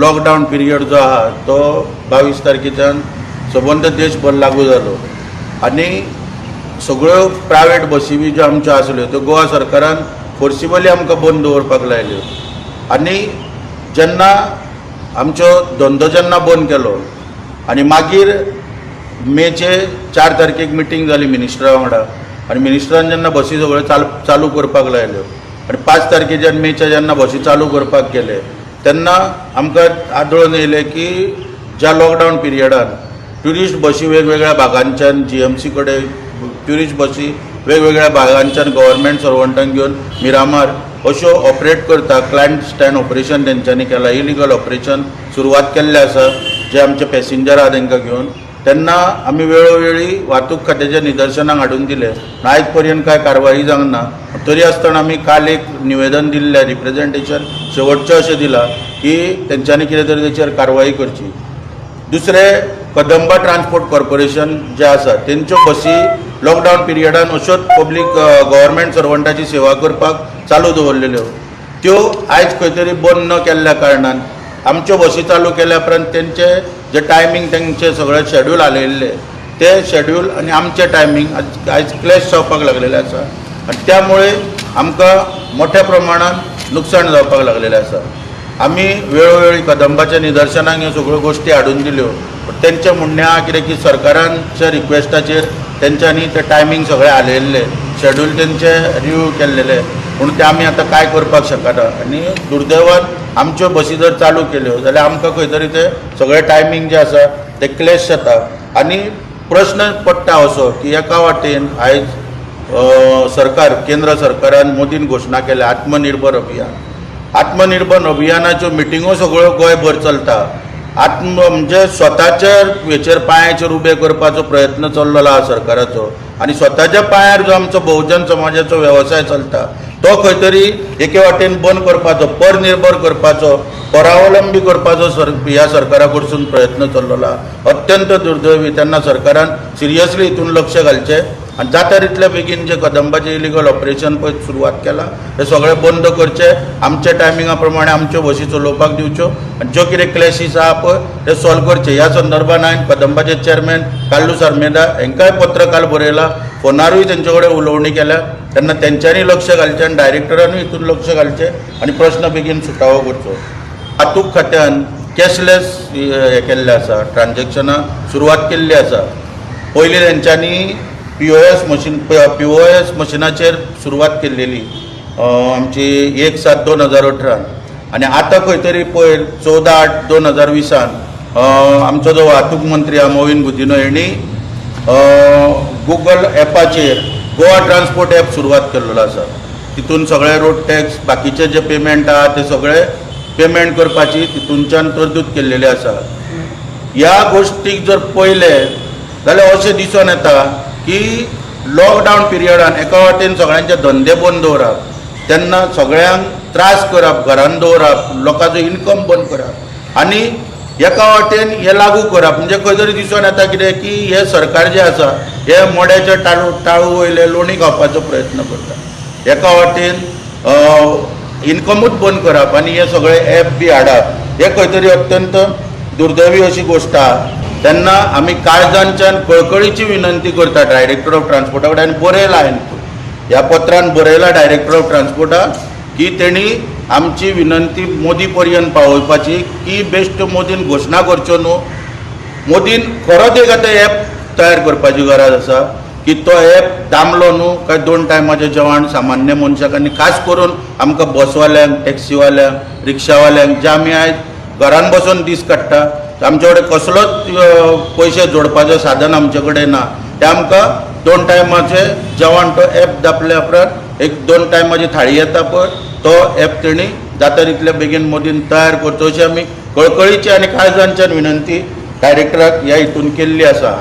Lockdown period जो आहा तो 22 तारखेच्यान सबंद देशभर लागू जालो आनी सगळ्यो प्रायवेट बसी बी ज्यो आमच्यो आसल्यो त्यो गोवा सरकारान फोर्सिबली आमकां बंद दवरपाक लायल्यो. आनी जेन्ना आमचो धंदो जेन्ना बंद केलो आनी मागीर मेचे 4 तारखेक मिटींग जाली मिनिस्टरा वांगडा आनी मिनिस्टरान जेन्ना बसी सगळ्यो चालू करपाक लायल्यो आनी 5 तारखेच्यान मेच्या जेन्ना बसी चालू करपाक गेले तेन्ना आमकां आदळून येयलें की ज्या लॉकडावन पिरियडान ट्युरिस्ट बसी वेगवेगळ्या भागांच्यान जीएमसी कडेन ट्युरिस्ट बसी वेगवेगळ्या भागांच्यान गव्हर्मेंट सर्वंटांक घेवन मिरामार अश्यो ऑपरेट करता. क्लायंट स्टँड ऑपरेशन तेंच्यांनी केलां, इलिगल ऑपरेशन सुरवात केल्लें आसा जे आमचे पॅसेंजर आहा तेंकां घेवन. तेन्ना आमी वेळोवेळी वाहतूक खात्याच्या निदर्शनाक हाडून दिलें, आयज पर्यंत कांय कारवाई जावंक ना. तरी आसतना आमी काल एक निवेदन दिल्लें, रिप्रेजेंटेशन शेवटचें अशें दिलां की तेंच्यांनी कितें तरी तेचेर कारवाई करची. दुसरें, कदंबा ट्रान्सपोर्ट कॉर्पोरेशन जे आसा तेंच्यो बसी लॉकडावन पिरियडान अश्योच पब्लीक गव्हर्मेंट सर्वंटाची सेवा करपाक चालू दवरलेल्यो, त्यो आयज खंय तरी बंद न केल्ल्या कारणान आमच्यो बसी चालू केल्या उपरांत तेंचे जे टायमींग तेंचे सगळे शेड्यूल हालयल्ले ते शेड्यूल आनी आमचे टायमींग आयज क्लॅश जावपाक लागलेले आसा आनी त्यामुळे आमकां मोठ्या प्रमाणात नुकसाण जावपाक लागलेलें आसा. आमी वेळोवेळी कदंबाच्या निदर्शनाक ह्यो सगळ्यो गोश्टी हाडून दिल्यो, पूण तेंचें म्हणणें आहा कितें की सरकाराच्या रिक्वेस्टाचेर तेंच्यांनी ते टायमींग सगळे हालयल्ले, शेड्यूल तेंचे रिव्यू केल्लेले, पूण ते आमी आतां कांय करपाक शकना. आनी दुर्दैवान आमच्यो बसी जर चालू केल्यो जाल्यार आमकां खंय तरी ते सगळे टायमींग जे आसा ते क्लॅश जाता. आनी प्रश्न पडटा असो की एका वाटेन आयज सरकार, केंद्र सरकारान मोदीन घोशणा केल्या आत्मनिर्भर अभियान. आत्मनिर्भर अभियानाच्यो मिटिंगो सगळ्यो गोंयभर चलता. आत्म म्हणजे स्वताच्या हेचेर पांयाचेर उबे करपाचो प्रयत्न चल्लेलो आहा सरकाराचो आनी स्वताच्या पांयार जो आमचो बहुजन समाजाचो वेवसाय चलता तो खंय तरी एके वाटेन बंद करपाचो, परनिर्भर करपाचो, परावलंबी करपाचो ह्या सरकारा कडसून प्रयत्न चल्लेलो आहा. अत्यंत दुर्दैवी. तेन्ना सरकारान सिरियसली हितून लक्ष घालचें आनी जाता तितले बेगीन जे कदंबाचें इलिगल ऑपरेशन पळय सुरवात केलां तें सगळें बंद करचें, आमच्या टायमिंगा प्रमाणे आमच्यो बसी चलोवपाक दिवच्यो आनी ज्यो कितें क्लॅशीस आहा पळय ते सॉल्व करचे. ह्या संदर्भान हांवें कदंबाचे चेअरमॅन कार्लूस आल्मेदा हांकांय पत्र काल बरयलां, फोनारूय तेंचे कडेन उलोवणी केल्या. तेन्ना तेंच्यांनी लक्ष घालचें आनी डायरेक्टरानूय हितून लक्ष घालचें आनी प्रश्न बेगीन सुटावो करचो. वाहतूक खात्यान कॅशलेस हें केल्लें आसा, ट्रान्जॅक्शनां सुरवात केल्ली आसा. पयलीं तेंच्यांनी पीओएस मशीन, पीओएस मशिनाचेर सुरवात केल्लेली आमची 1/7/2018 आनी आतां खंय तरी पयर 14/8/2020 आमचो जो वाहतूक मंत्री आहा मोविन गुदिन्हो हेणी गुगल एपाचेर गोवा ट्रान्सपोर्ट एप सुरवात केल्लो आसा. तितून सगळे रोड टॅक्स, बाकीचे जे पेमेंट आहा ते सगळे पेमेंट करपाची तितूनच्यान तरतूद केल्लेली आसा. ह्या गोश्टीक जर पळयलें जाल्यार अशें दिसून येता की लॉकडावन पिरियडान एका वाटेन सगळ्यांचे धंदे बंद दवरप, तेन्ना सगळ्यांक त्रास करप, घरान दवरप, लोकांचो इनकम बंद करप आनी एका वाटेन हें लागू करप म्हणजे खंय तरी दिसून येता कितें की हें सरकार जें आसा हे मोड्याच्या टाळू वयले लोणी खावपाचो प्रयत्न करता. एका वाटेन इनकमूच बंद करप आनी हे सगळे एप बी हाडप हे खंय तरी अत्यंत दुर्दैवी अशी गोश्ट आहा. तेन्ना आमी काळजांच्यान कळकळीची विनंती करता डायरेक्टर ऑफ ट्रान्सपोर्टा कडेन आनी बरयलां हांवें, ह्या पत्रान बरयलां डायरेक्टर ऑफ ट्रान्सपोर्टाक की तेणी आमची विनंती मोदी पर्यंत पावोवपाची की बेश्ट मोदीन घोशणा करच्यो न्हू, मोदीन खरोच एक आतां एप तयार करपाची गरज आसा की तो एप दामलो न्हू काय 2 टायमाचें जेवण सामान्य मनशाक आनी खास करून आमकां बसवाल्यांक, टॅक्सीवाल्यांक, रिक्षावाल्यांक जे आमी आयज घरान बसून दीस काडटा, आमचे कडेन कसलोच पयशे जोडपाचें साधन आमचे कडेन ना, ते आमकां 2 टायमाचें जेवण तो एप दापल्या उपरांत एक 2 टायमाची थाळी येता पळय, तो एप तेणी जाता तितले बेगीन मोदीन तयार करचो अशी आमी कळकळीची आनी काळजांच्यान विनंती डायरेक्टराक ह्या हितून केल्ली आसा.